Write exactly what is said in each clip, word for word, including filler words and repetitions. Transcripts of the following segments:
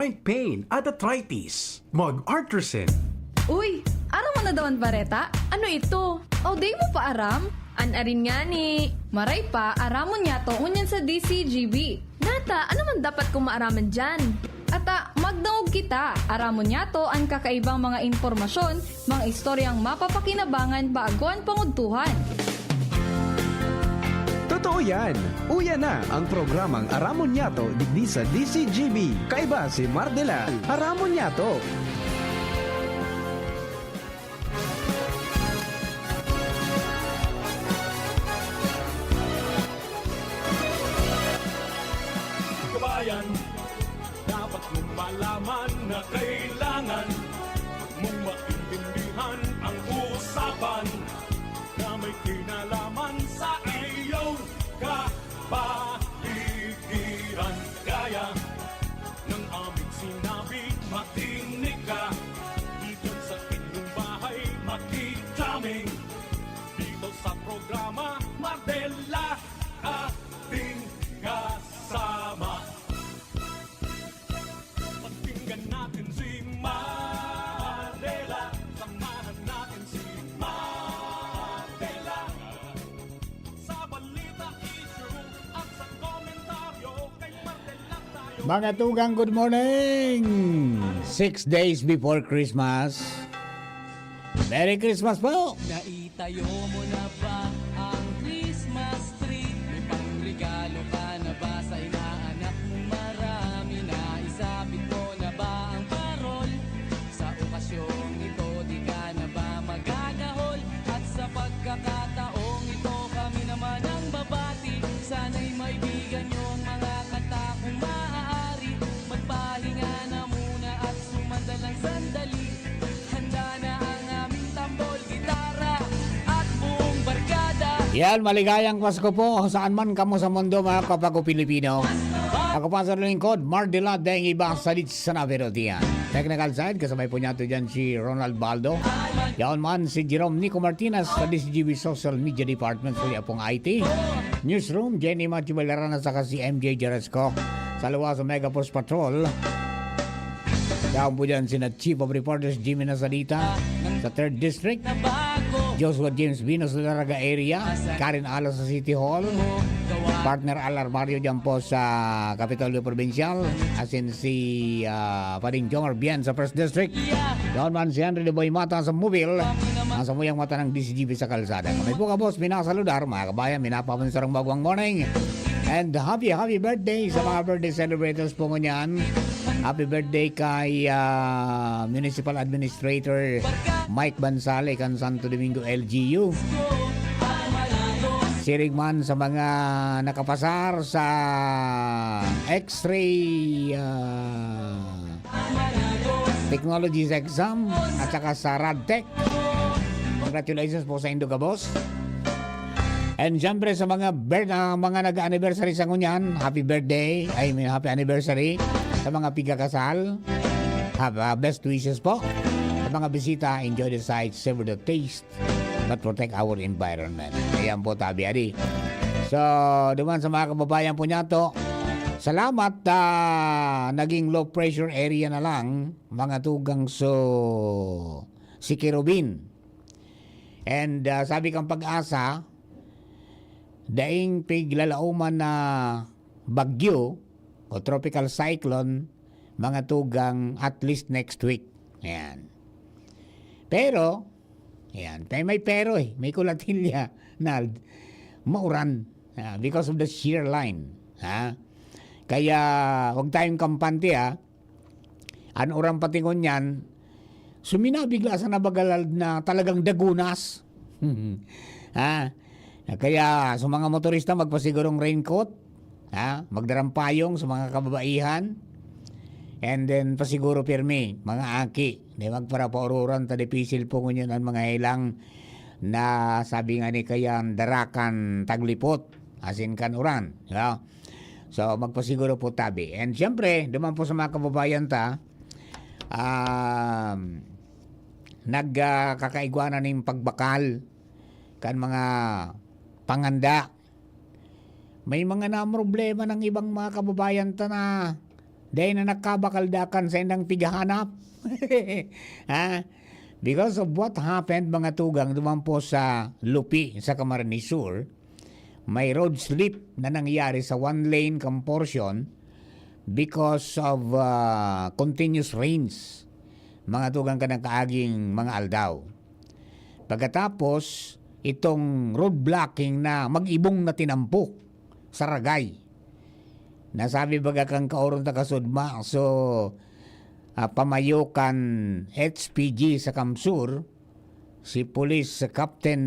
joint pain at arthritis. Mag-Artresin. Uy, aram mo na daw an bareta? Ano ito? O, di mo pa aram? An arin ngani. Maray pa, aramon niyato ngunyan sa D C G B. Nata, ano man dapat kong maaraman diyan? Ata, magdangog kita. Aramon niyato an kakaibang mga impormasyon, mga istoryang mapapakinabangan bago an pangudtuhan. Totoo yan! Uya na ang programang Aramon Niyato digdi sa D C G B. Kaiba si Mardela. Aramon Niyato! Kabayan, dapat mong malaman na kailangan mong maintindihan ang usapan na may kinalaman sa iyong kapaligiran. Gaya ng aming sinabi, makinig ka. Dito sa inyong bahay, makikaming. Dito sa programa, Mardela, ating kasama. Pakinggan natin si Mardela. Samahan natin si Mardela. Sa balita, issue, at sa komentaryo, kay Mardela tayo. Mga tugang, good morning! Six days before Christmas. Merry Christmas po! Naitayo mo na ba ang Christmas tree? May pangregalo ka na ba sa inaanak mong marami? Naisabit mo na ba ang parol? Sa okasyong ito, di ka na ba magagahol? At sa pagkakataong ito, kami naman ang babati. Sana'y maibigan niyo ang mga kanta kung maaari. Magpahinga na muna at sumandal ng sandali. Handa na ang aming tambol, gitara, at buong barkada. Yan, maligayang Pasko po saan man kamo sa mundo, mga kapag Pilipino. Ako pa sa lingkod, Mardela Deng Iba, salit sa Naverotian. Technical side, kasabay po niya ito dyan si Ronald Baldo. Yaon man si Jerome Nico Martinez sa D C G B Social Media Department, po niya pong I T. Newsroom, Jenny Matthew Valderrama, saka si M J Jerez ko. Sa luwas sa Mega Force Patrol. Yaon po dyan sina Chief of Reporters Jimmy Nasalita sa Third District, Joshua James Vino sa Daraga Area, Karen Alas sa City Hall, Partner Al Armario dyan po sa Kapitolyo Provincial, asin si ah, Pading Jomar Bien sa First District. Yaon man si Henry de Boy Mata sa Mobile, ang samuyang mata ng D C G B sa kalsada. Kami po, kabos, minasaludar, mga kabayan, minapapunsarang magwang morning. And happy, happy birthday sa mga birthday celebrators po ngunyan. Happy birthday kay ah, Municipal Administrator Mike Bansale kan Santo Domingo L G U. Siring man sa mga nakapasar sa X-ray ah, Technologies exam at saka sa Radtech. Congratulations po sa indo, kabos. And syempre sa mga ber- ah, mga nag-anniversary sa ngunyan, happy birthday, I mean happy anniversary sa mga pigkakasal. Have, ah, best wishes po. Sa mga bisita, enjoy the sight, savor the taste, but protect our environment. Ayan po, tabi adi. So, duman sa mga kababayan po niyato, salamat, ah, naging low pressure area na lang, mga tugang, so, si Kerubin. And ah, sabi kang Pag-asa, daing piglalauman na bagyo o tropical cyclone, mga tugang, at least next week. Ayan. Pero, ayan, may, may pero eh, may kulatilya na mauran ah, because of the shear line. Ha? Kaya, huwag tayong kampante, ha? An uran pati ngunyan, suminabig la sa nabagalal na talagang dagunas. Ha? Kaya sa mga motorista, magpasigurong raincoat, ha? Magdarang payong sa mga kababaihan. And then, pasiguro pirmi, mga aki, di magparapaururan ta dipisil po ngunyan ang mga helang na sabi nga ni kayan, darakan taglipot, asin kan uran. Ya. So, magpasiguro po tabi. And syempre, duman po sa mga kababayan ta, um, nagkakaigwa na ning pagbakal kan mga panganda. May mga na problema ng ibang mga kababayan ta na Dai na nakabakaldakan sa indang pighahanap. Ha? Because of what happened, mga tugang, duman po sa Lupi, sa Camarines Sur, may road slip na nangyari sa one lane kan portion because of, ah, continuous rains, mga tugang, kan nagkaaging mga aldaw. Pagkatapos, itong road blocking na mag-ibong na tinampo sa Ragay. Nasabi baga kan kaoron ta kasudma, so, ah, pamayo kan H P G sa Kamsur, si Police Captain,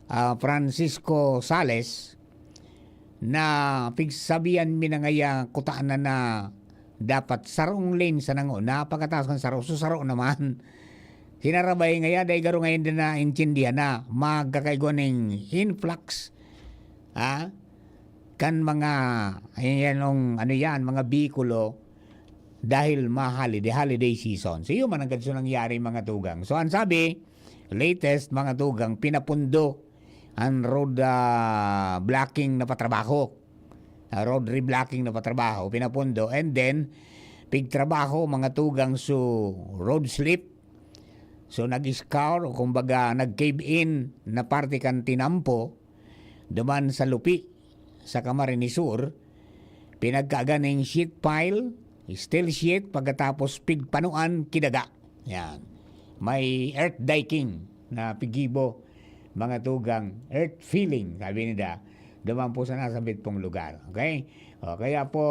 ah, Francisco Sales, na pigsabihan mi na ngaya kutana na dapat sarong lane sa nanguna, pagkatapos kan saro, so saro naman. Sinarabay ngaya, dai garo ngayon din naintindihan na magkakaigwa ning influx, ha? Kan mga, ayan, yung, ano yan, mga bikulo, dahil ma-holiday, holiday season. So, yun man ang ganito nangyari, mga tugang. So, ang sabi, latest, mga tugang, pinapundo ang road, ah, blocking na patrabaho. Ah, road reblocking na patrabaho, pinapundo. And then, pigtrabaho, mga tugang, so road slip. So, nag-scour o kumbaga nag-cave in na parte kan tinampo duman sa Lupi, sa Camarines Sur, pinagkaganing sheet pile, steel sheet, pagkatapos pigpanuan, kidaga. Yan. May earth diking na pigibo, mga tugang, earth filling, sabi nila. Duman po sa nasabit pong lugar. Okay? O, kaya po,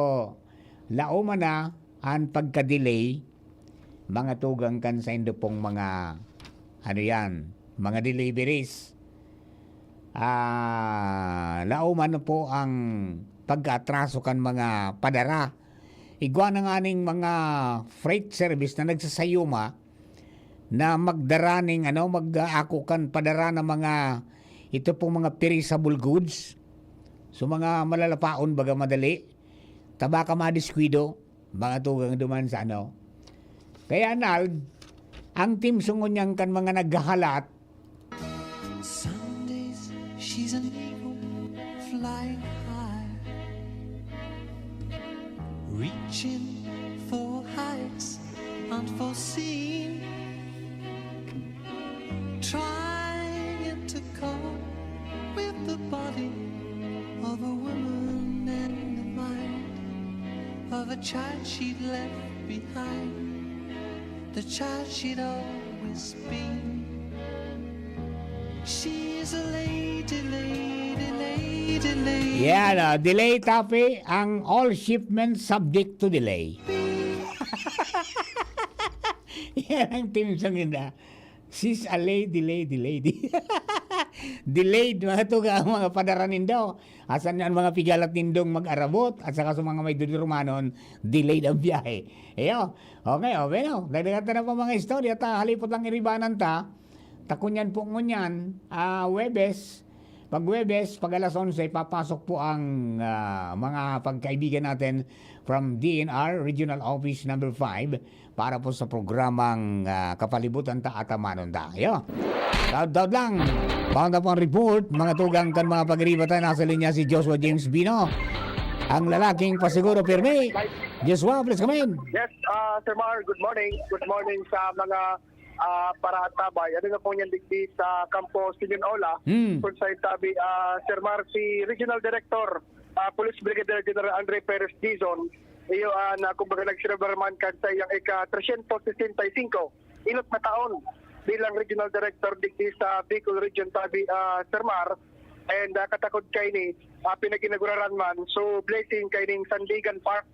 laoman na ang pagka-delay, mga tugang, kan saindo pong mga, ano yan, mga deliveries. Ah, laoman na po ang pagkaatraso kan mga padara. Igwa na nga ning mga freight service na nagsasayuma na magdara ning, ano, mag-aako kan padara ng mga, ito pong mga perishable goods. So, mga malalapaon, baga madali. Taba ka madiskuido, mga tugang duman sa ano. Kaya, Nald, ang team sungon niyan kan mga naghahalat. Some days she's an eagle flying high, reaching for heights unforeseen, trying to cope with the body of a woman and the mind of a child she'd left behind, the child she'd always been. She's a lady, lady, lady, lady. Yan, ah, delay, Tapi, ang all shipments subject to delay. Yan ang theme song nila. She's a lady, lady, lady. Delayed, mga tugang, ang mga padara nindo. Asan ang mga pigalat nindong mag-arabot? At saka sa mga may dudurumanon, delayed ang biyahe. Iyo. Okay, o, bueno, dagdagan ta na pa mga istorya, ta halipot lang iribanan ta. Ta kunyan po ngunyan, ah, Huwebes, pag Huwebes, pag alas onse, papasok po ang, ah, mga pagkaibigan natin from D N R Regional Office number five para po sa programang, ah, Kapalibutan Ta, Atamanon Ta. Iyo. Daw-daw lang. Banda pang report, mga tugang kan mga pag-iriba tayo. Nasa linya si Joshua James Bino. Ang lalaking pasiguro pirmi. Joshua, please come in. Yes, ah, Sir Mar, good morning. Good morning sa mga, ah, paratabay. Ano nga po niyan digdi sa Kampo Simeon Ola? Hmm. Kung sa tabi, ah, Sir Mar, si Regional Director, ah, Police Brigadier General Andre Perez Dizon, iyo, ah, na kumbaga nagselebrar man kan sa iyang ika-tresyentos sesenta y singko inot na taon bilang Regional Director digdi sa Bicol Region tabi, ah, Sir Mar. And, ah, katakod kaini, ah, pinag-inauguraran man. So, blessing kaining Sandigan Park,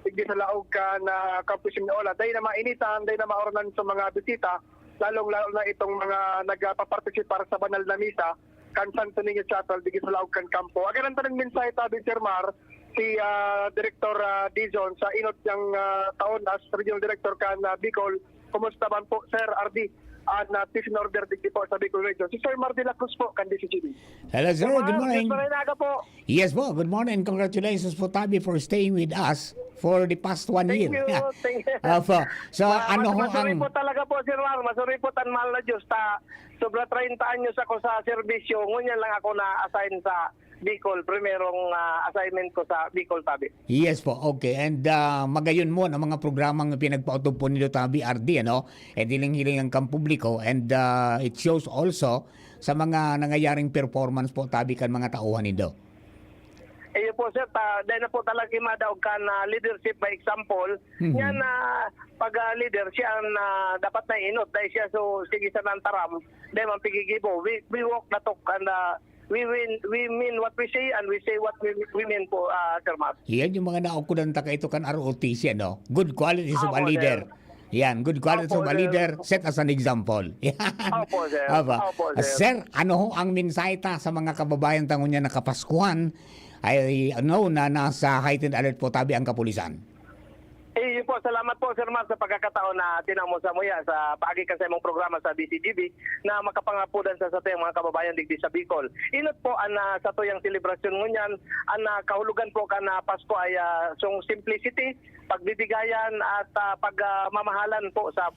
digdi sa laog kan, ah, Kampo Simeon Ola. Dai na mainitan, dai na mauranan sa mga bisita, lalong-lalo na itong mga nagpapartisipar sa banal na misa kan Santo Niño Chapel, digdi sa laog kan kampo. Agaran ta nin mensahe tabi, Sir Mar, si, ah, Director, ah, Dizon sa inot niyang, ah, taon as Regional Director kan, ah, Bicol. Kumusta man po, Sir R D? An, ah, peace and order digdi po sa Bicol Region. Si Sir Mar de la Cruz po, kan D C G B. Hello, sir. Sir Mar, good morning. Good morning, aga po. Yes po, good morning. Congratulations po, Tabi, for staying with us for the past one Thank year. you. Yeah. Thank you. Opo. So, Ma-, ano mas ho masuri ang po talaga po, Sir Mar. Masuri po tan mahal na Diyos. Ta, sobra treinta anyos ako sa serbisyo. Ngunyan lang ako na-assign sa Bicol, primerong, ah, assignment ko sa Bicol, tabi. Yes po, okay. And ah, magayon mo ang mga programang pinagpautog po nindo tabi, R D, ano? E diling hiling ang kampubliko and ah, it shows also sa mga nangyayaring performance po tabi kan mga tauhan nindo. Iyo po, sir, ta, dahil na po talaga madaog kan ah, leadership by example. Mhm. Yan na pag ah, leader, siya ang ah, dapat na inot dahil siya so sige sa nantaram, dahil man pigigibo. We, we walk the talk and ah, we win, we mean what we say and we say what we, we mean po, ah, Sir Mark. Yan yung mga naukudan ta kaito kan R O T C, ano? Good qualities of a Opo, leader. sir. Yan, good qualities Opo, of a sir. Leader, set as an example. Yan. Opo, sir. Aba. Opo, sir. Sir, ano ho ang mensahe ta sa mga kababayan ta ngunyan na Kapaskuhan? I know na nasa heightened alert po tabi ang kapulisan. Eh, yun po, salamat po, Sir Mark, sa pagkakataon na tinamo sa muya sa paagi kan sa imong programa sa D C G B na makapangapudan sa satuyang mga kababayan digdi sa Bicol. Inot po ang ah, satuyang selebrasyon ngunyan, ang ah, kahulugan po kan ah, Pasko ay ah, song simplicity, pagbibigayan at ah, pagmamahalan po sa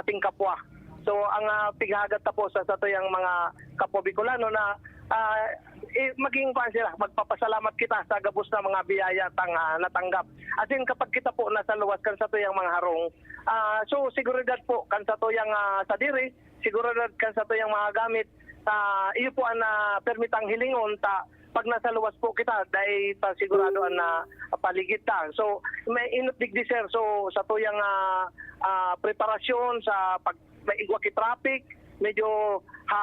ating kapwa. So, ang ah, pighahagat ta po sa satuyang mga kapwa Bicolano na ah, eh, maging kuwan sila, magpapasalamat kita sa gabos na mga biyaya tang ah, natanggap. As in, kapag kita po nasa luwas kan satuyang mga harong, ah, so seguridad po kan satuyang ah, sadiri, seguridad kan satuyang mga gamit, ah, iyo po ang ah, permitang hilingon ta pag nasa luwas po kita, dahil ta sigurado ang ah, paligid ta. So, may inot digdi, sir. So, satuyang ah, ah, preparasyon sa pag maigwa ki traffic, medyo ha,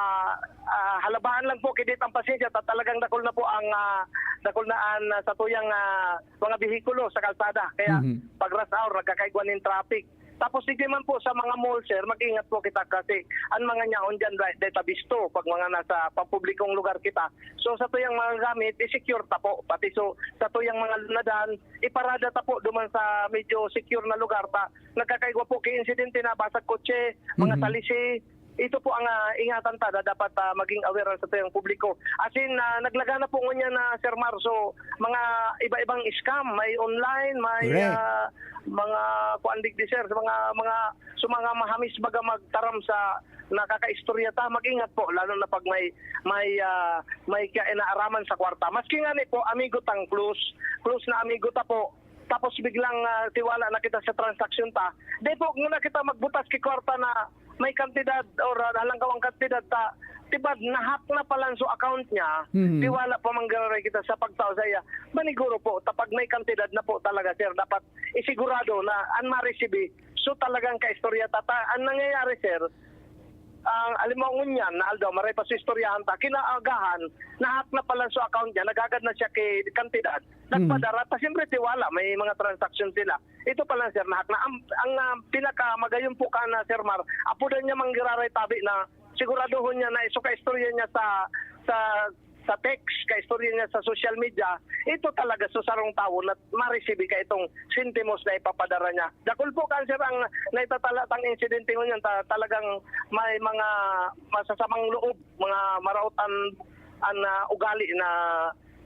ah, halabahan lang po kidit ang pasensya ta talagang dakul na po ang ah, dakul na an ah, satuyang ah, mga behikulo sa kalsada. Kaya Mhm. pag rush hour, nagkakaigwa nin traffic. Tapos digdi man po sa mga mall, sir, mag-ingat po kita kasi ang mga nyaon dyan, right, dahil tabisto pag mga nasa pampublikong lugar kita. So, satuyang mga gamit, i-secure ta po. Pati so, satuyang mga lunadan, iparada ta po duman sa medyo secure na lugar ta. Nagkakaigwa po kay insidente na basag kotse, mga Mhm. salisi, ito po ang ah, ingatan ta na dapat ah, maging aware ang satuyang publiko. As in, ah, naglaga na po ngunyan na, Sir Marzo, mga iba-ibang scam, may online, may Correct. ah, mga kuan digdi, sir, mga mga so mga mahamis baga magtaram sa nakakaistorya ta, mag-ingat po lalo na pag may may ah, may kaya inaaraman sa kwarta. Maski nga ni po amigo tang close, close na amigo ta po, tapos biglang ah, tiwala na kita sa transaksyon ta. Di po muna kita magbutas ki kwarta na may kantidad o ra- halanggawang kantidad ta tibad nahack na palan so account niya, Mhm. tiwala pa manggiraray kita sa pagtao sa iya. Maniguro po, tapag may kantidad na po talaga, sir, dapat isigurado na an ma-receive. So talagang kaistorya ta, ta, ang nangyayari, sir, ang alimaw ngunyan na aldaw, maray pa sa istoryahan ta, kinaagahan, nahack na palan so account niya, naghagad na siya ki kantidad, nagpadara ta, siyempre tiwala, may mga transaksyon sila. Ito pa lang, sir, nahack na. Ang, ang ah, pinakamagayon po ka na, Sir Mar, apodan niya manggiraray tabi na siguraduhon niya na iso ka istorya niya sa sa sa text, ka istorya niya sa social media, ito talaga sa sarong tawo na ma-receive ka itong sentimos na ipapadara niya. Dakul po kan, sir, ang naitatala tang insidente ngunyan, ta, talagang may mga masasamang loob, mga maraot an, an ah, ugali na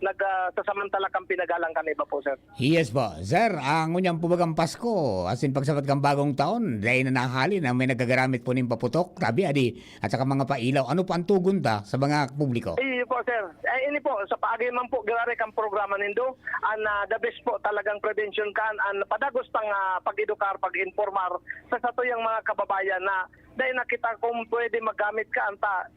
nagsasamantala kan pinagalang kan iba po, sir. Yes po. Sir, ang ngunyan po bagang Pasko, as in pagsabat kan bagong taon, dai na nahali na may nagagaramit po nin paputok. Tabi, adi, at saka mga pailaw. Ano po ang tugon ta sa mga publiko? Iyo po, sir. Eh, ini po, sa paagi man po, grabe kang programa nindo, ang ah, the best po talagang prevention kan, ang padagos tang ah, pag-edukar, pag-informar sa satuyang mga kababayan na dahil nakita kung pwede magamit ka anta.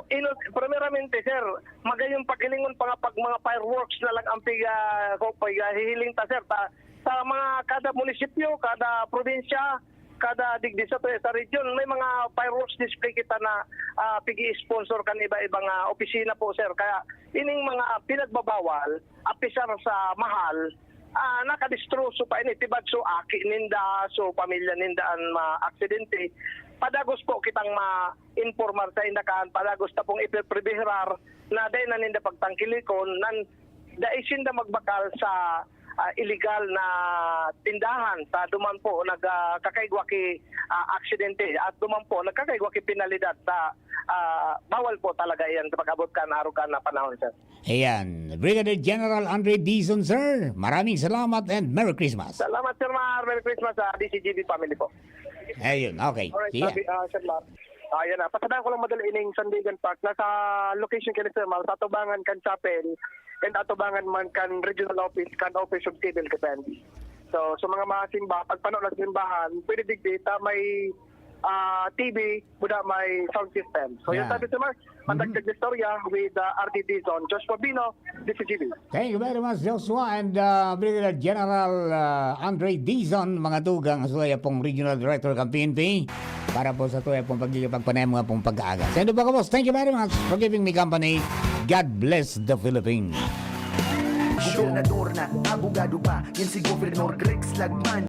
Ino, primeramente, sir, magayon paghilingon pa nga pag mga fireworks na lang ang piga, ko, piga hihiling ta, sir, ta, sa mga kada munisipyo, kada probinsya, kada digdi sa, sa region, may mga fireworks display kita na ah, pigi-sponsor kan iba-ibang ah, opisina po, sir. Kaya ining mga pinagbabawal, apisar sa mahal, ah, nakadestroso pa ini, tibad so aki ninda, so pamilya ninda an maaksidente. Padagos po kitang ma-informar sa inda kan, padagos ta pong ipiprebihirar na dai na ninda pagtangkilikon, nan dai sinda magbakal sa ah, illegal na tindahan sa duman po nagkakaigwa ki ah, aksidente at duman po nagkakaigwa ki penalidad sa ah, bawal po talaga iyan sa pag-abot kan arog kan na panahon, sir. Ayan, Brigadier General Andre Dizon, sir. Maraming salamat and Merry Christmas. Salamat, Sir Mar. Merry Christmas sa D C G B family po. Ayun, okay. Alright, Yeah. sabi, ah, Sir Mar. Ayan na, pasadaan ko lang madali ining Sandigan Park. Nasa location kayo, sir, ma'am, sa atubangan kan chapel and atubangan man kan regional office, kan Office of Civil Defense. So, sa mga masimba, pagpano na simbahan, pwede digdi ta may ah, T V, buda may sound system. So, yun Yeah. sabi, sir, Mark, pandagdag na istorya with uh, R D Dizon, Joshua Bino, D C G B. Thank you very much, Joshua, and uh, Brigadier General uh, Andre Dizon, mga tugang, sa tuya pong Regional Director kan P N P, para po sa tuya pong pagkikipagpanayam nga pong pag-aaga. Sendo pa, boss, thank you very much for giving me company. God bless the Philippines. Gobernador na, abogado pa. Yan si Governor Greg Slagman.